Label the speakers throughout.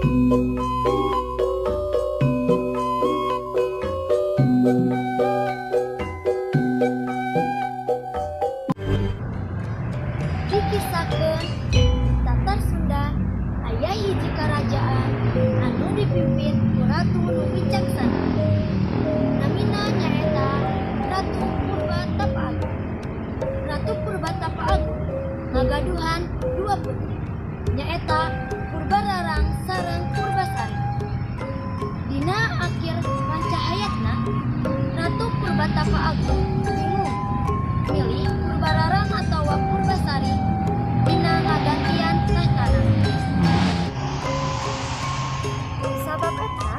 Speaker 1: Dikisahkeun di Tatar Sunda aya hiji karajaan anu dipimpin ku ratu nu wicaksana. Namina nyaeta Ratu Purba Tapa Agung. Ratu Purba Tapa Agung ngagaduhan dua putri, nyaeta Purbararang sareng Purbasari. Dina akhir pancahayatna, Ratu Purba Tapa Agung bingung milih Purbararang atawa Purbasari dina ngagantian tahtana. Sabab eta,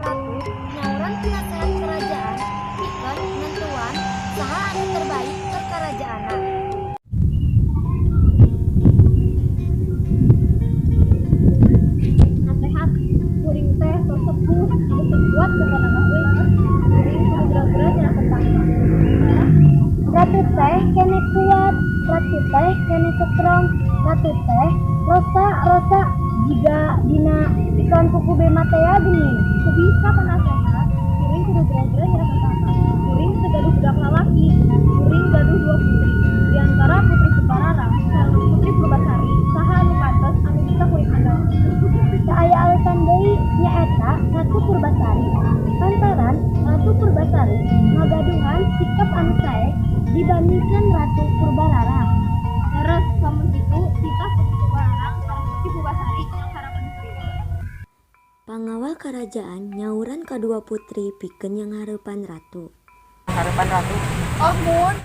Speaker 1: Ratu nyauran penasehat kerajaan pikeun nentuan saha anu terbaik keur karajaanna.
Speaker 2: Nasehat kuring teh tos sepuh geus teu kuat pokona mah euy. Kuring kudu geura-geura nyerahkeun tahta.
Speaker 1: Ratu teh keneh kuat, ratu teh keneh strong, ratu teh rosa-rosa jiga dina iklan kuku Bema tea geuning.
Speaker 2: Teu bisa penasehat, kuring kudu geura-geura nyerahkeun tahta. Kuring teu gaduh budak lalaki, kuring gaduh dua putri. Di antara putri Purbararang sareng putri Purbasari, saha anu pantes anu bisa kuring andalkeun?
Speaker 1: Teu aya alasan deui, nyaeta Ratu Purbasari. Lantaran Ratu Purbasari ngagaduhan sikap anu sae dibandingkeun Ratu Purbararang.
Speaker 2: Leres, lamun kitu titah putri Purbararang sareng putri Purbasari yang harapan kuring.
Speaker 3: Pangawal karajaan nyauran kadua putri pikeun nyanghareupan ratu.
Speaker 4: Harapan ratu.
Speaker 5: Oh mun,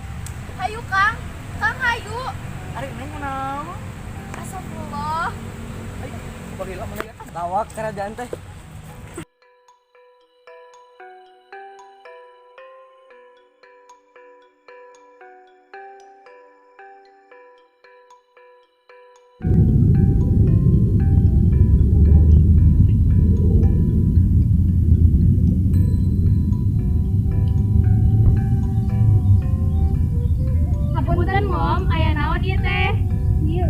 Speaker 5: hayu Kang, Kang hayu.
Speaker 4: Ari neng kunaon?
Speaker 5: Astagfirullah.
Speaker 4: Ai, baheula mana ya? Lawak kerajaan teh.
Speaker 5: Hapunten Mom, aya naon ieu teh?
Speaker 2: Ieu,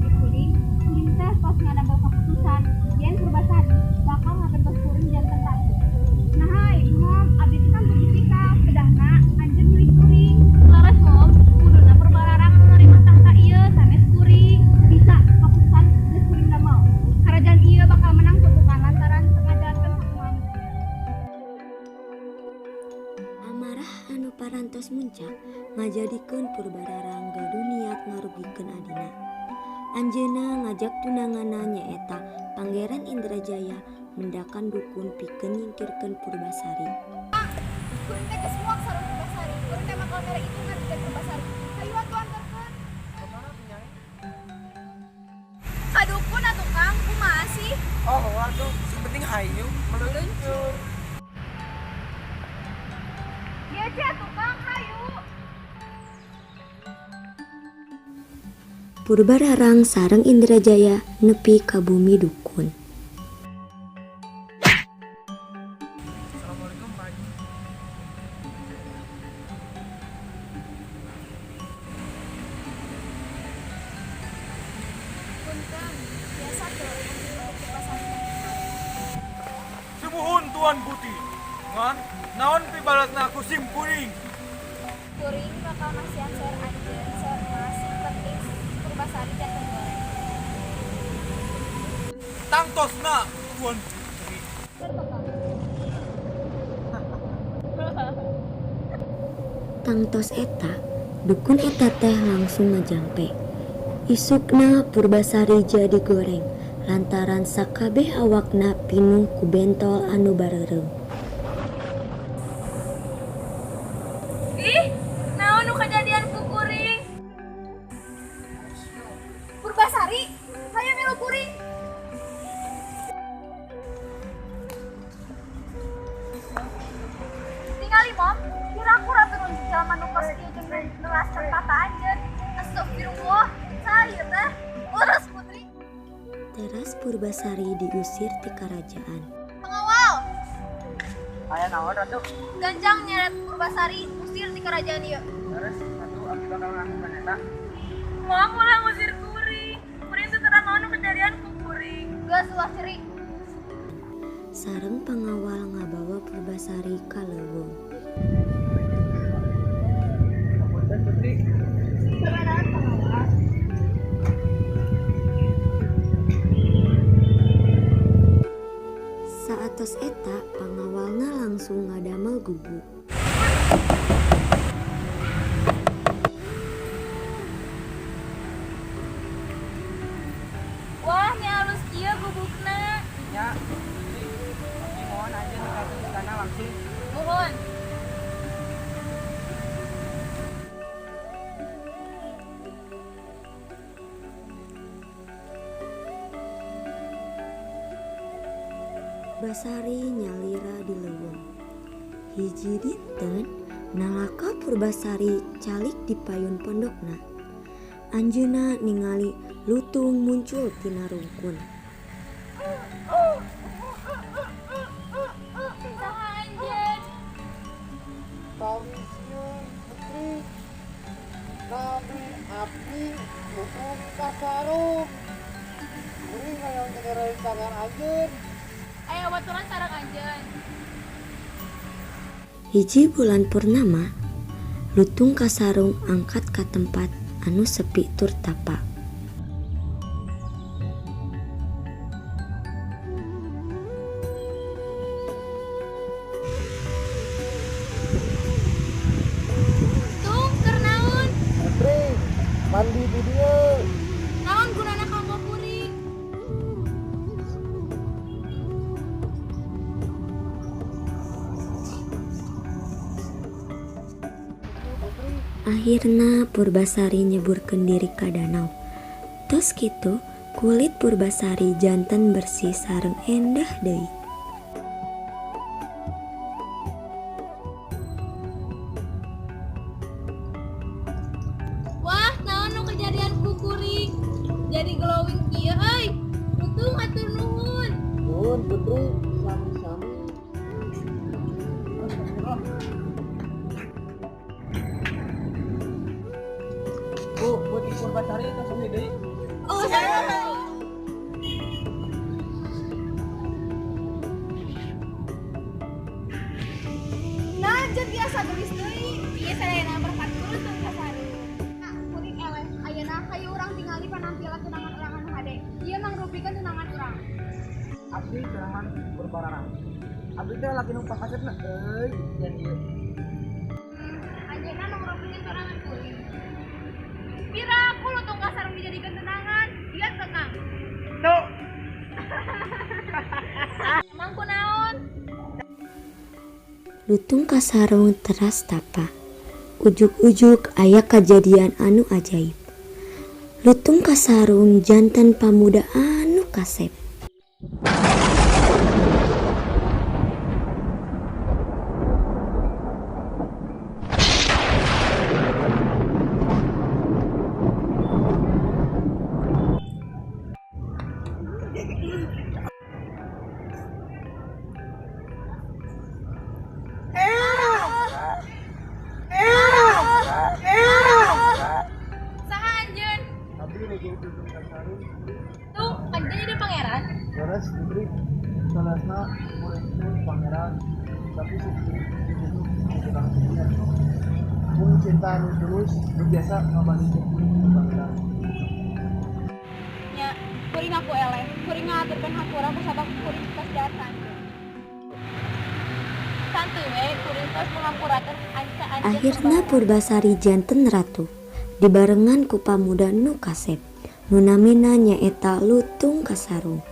Speaker 2: putri kuring, kuring teh tos ngadamel kaputusan yen Purbasari bakal ngagentos kuring janten ratu. Nah hai, Mom, abdi teh kan teu sikap, kedahna anjeun milih kuring.
Speaker 5: Leres Mom, kuduna Purbararang anu narima tahta ieu sanes kuring.
Speaker 2: Teu bisa, kaputusan geus kuring damel. Karajaan ieu bakal menang kutukan lantaran teu ngajalankeun sakumaha mestina.
Speaker 3: Amarah anu parantos muncak ngajadikeun Purbararang gaduh niat ngarugikeun adina. Anjeunna ngajak tunanganna nyaeta Pangeran Indrajaya mendakan dukun pikeun nyingkirkeun Purbasari.
Speaker 5: Kuring teh geus muak sareng Purbasari. Kuring teh bakal mere hitungan pikeun Purbasari. Hayu atuh anterkeun.
Speaker 4: Kumaha tuh Nyai?
Speaker 5: Ka dukun atuh Kang, kumaha sih?
Speaker 4: Oh, atuh, sing penting hayu meluncur.
Speaker 5: Ieu teh atuh Kang, hayu.
Speaker 3: Purbararang sareng Indrajaya nepi ka bumi dukun.
Speaker 4: Assalamualaikum Pak Haji.
Speaker 5: Punten, biasa teu anjeun Purbasari teh.
Speaker 6: Sumuhun Tuan Putih. Ngan naon pibalasna ku sim kuring?
Speaker 5: Kuring bakal masihan seueur anjeun, seueur emas, sing penting Purbasari janten goreng.
Speaker 6: Tangtosna Tuan Putri.
Speaker 3: Tangtos eta, dukun eta teh langsung ngajampe. Isukna Purbasari jadi goreng lantaran sakabeh awakna pinuh ku bentol anu bareureum.
Speaker 5: Ih, naon nu kajadian ku kuring? Purbasari, hayu milu kuring. Tingali Mom, kira aku ratu nu jalma nu kos kieu jeung nelaskeun tahta anjeun. Astagfirullah, saha ieu teh? Leres putri.
Speaker 3: Teras Purbasari diusir ti karajaan.
Speaker 5: Pengawal,
Speaker 4: Aya naon ratu?
Speaker 5: ganjang nyeret Purbasari usir ti kerajaan ieu.
Speaker 4: Terus ratu abdi bakal ngelakukan eta.
Speaker 5: Mom ulah ngusir kuring. Kuring teu terang naon nu kejadian ku kuring. Geus ulah cerik.
Speaker 3: sareng pangawal ngabawa Purbasari ka leuweung.
Speaker 4: Hapunten Putri.
Speaker 2: Kunaon, pangawal?
Speaker 3: Saatos eta pangawalna langsung ngadamel gubuk.
Speaker 5: Wah, nya alus kieu gubukna.
Speaker 4: Nya, Putri. Abdi mohon anjeun ka istana langsung.
Speaker 5: Nuhun.
Speaker 3: Purbasari nyalira di leuweung. Hiji dinten nalaka Purbasari calik di payun pondokna. Anjeunna ningali lutung muncul tina rungkun.
Speaker 5: Saha anjeun?
Speaker 7: Tawi sieun, Putri. Nami abdi Lutung Kasarung. Kuring hoyong jadi rerencangan anjeun.
Speaker 5: Aya baturan sareng anjeun.
Speaker 3: Hiji bulan purnama, Lutung Kasarung angkat ka tempat anu sepi tur tapa.
Speaker 5: Tung, keur naon?
Speaker 7: Putri, mandi di dieu.
Speaker 5: Naon gunana kanggo kuring?
Speaker 3: Akhirna Purbasari nyeburkeun diri ka danau. Tos kitu kulit Purbasari janten bersih sareng endah deui.
Speaker 5: Wah, naon nu kejadian ku kuring? Jadi glowing kieu euy. Lutung, hatur nuhun.
Speaker 7: Nuhun, Putri, sami-sami.
Speaker 4: Bu, Putri Purbasari tos deui deui.
Speaker 5: Oh, sareng.
Speaker 2: Nah, anjeun biasa gelis deui.
Speaker 5: Ieu sadayana berkat ku Lutung Kasarung.
Speaker 2: Nah, kuring eleh. Ayeuna hayu urang tingali panampilan tunangan urang anu hade. Ieu mangrupikeun tunangan urang.
Speaker 4: Abdi tunangan Purbararang. Abdi teh laki nu pakasepna euy, yan ieu.
Speaker 2: Anjeunna mangrupikeun tunangan kuring. Pira aku Lutung Kasarung dijadikeun tunangan, dia tenang.
Speaker 4: Tuh.
Speaker 5: Emang kunaon?
Speaker 3: Lutung Kasarung teras tapa. Ujug-ujug aya kajadian anu ajaib. Lutung Kasarung janten pamuda anu kasep.
Speaker 5: Saha anjeun?
Speaker 7: Abdi nuju Lutung Kasarung.
Speaker 5: Tuh, anjeun jadi pangeran.
Speaker 7: Leres, Putri. Salahna kuring teh pangeran, tapi si Putri itu tukang sihir. Mun cinta anu tulus nu biasa ngabalikeun kuring ka pangeran.
Speaker 2: Nya, kuring aku eleh. Kuring ngahaturkeun hampura kusabab kuring tos jahat ka anjeun.
Speaker 5: Santuy we, kuring tos mengampurakeun anca anjeun.
Speaker 3: Akhirna Purbasari janten ratu dibarengan ku pamuda nu kasep. Nu namina nyaeta Lutung Kasarung.